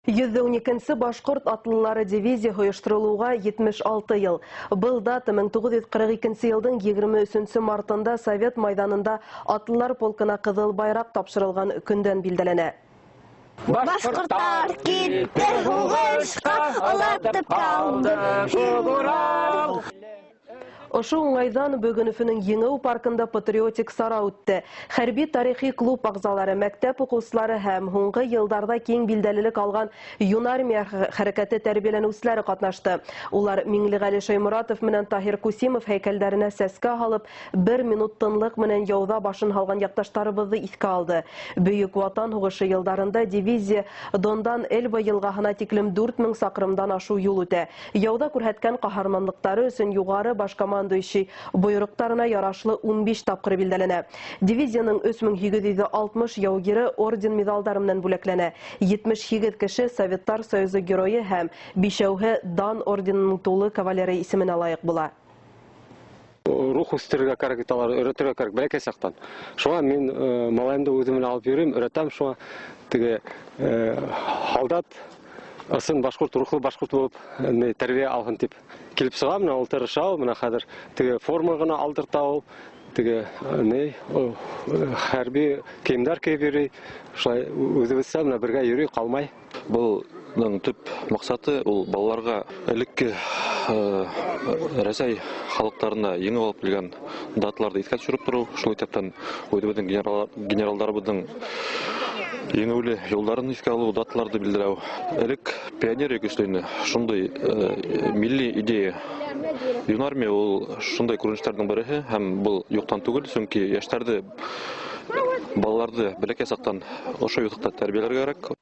112-нсе башҡорт атлылары дивизияһы ойошторолоуға 76 йыл. Был дата 1942 йылдың 23 мартында Совет майҙанында атлылар полкына ҡыҙыл байраҡ тапшырылған көндән билдәләнә. Башҡорттар китте һуғышҡа, оҙатып ҡалды Урал. Ошо уңайҙан бөгөн Өфөнөң Еңеү паркында патриотик сара үтте. Хәрби тарихи клуб ағзалары, мәктәп уҡыусылары һәм һуңғы йылдарҙа киң билдәлелек алған Юнармия хәрәкәте тәрбиәләнеүселәре ҡатнашты. Улар Миңлеғәле Шайморатов менән Таһир Кусимов һәйкәлдәренә сәскә һалып, бер минут тынлыҡ менән яуҙа башын һалған яҡташтарыбыҙҙы иҫкә алды. Бөйөк Ватан һуғышы йылдарында дивизия Дондан Эльба йылғаһына тиклем 4000 саҡрымдан ашыу юл үтә. Яуҙа күрһәткән ҡаһарманлыҡтары өсөн юғары башкомандующий бойороҡтарына ярашлы 15 тапҡыр билдәләнә. Дивизияның 3860 яугире орден медалдары менән бүләкләнә. 78 кеше Советтар Союзы геройы һәм бишәүһе Дан орденының тулы кавалеры исеменә лайыҡ була. Рух үҫтерергә кәрәк, алар өйрәтергә кәрәк бәләкәй саҡтан. Шуға мин малайымды үҙем менән алып йөрөйөм, өйрәтәм шуға теге һалдат ысын башҡорт, рухлы башҡорт булып тәрбиә алһын тип килеп сыға, менә ул тырыша, ул менә хәҙер теге форма ғына алдырта ул, теге ни, хәрби кейемдәр кейеп йөрөй, шулай үҙебеҙсә менә бергә йөрөй, ҡалмай. Был төп маҡсаты ул балаларға элекке Рәсәй халыҡтарына еңеп алып килгән даталарҙы иҫкә төшөрөп тороу, шул иҫәптән үҙебеҙҙең генералдарыбыҙҙың еңеүле юлдарын иҫкә алыу, даталарҙы билдәләү. Элек пионерия көслө ине, шундай милли идея. Юнармия ул шундай күренештәрҙең береһе, һәм был юҡтан түгел, сөнки йәштәрҙе, балаларҙы бәләкәй саҡтан ошо юҫыҡта тәрбиәләргә кәрәк.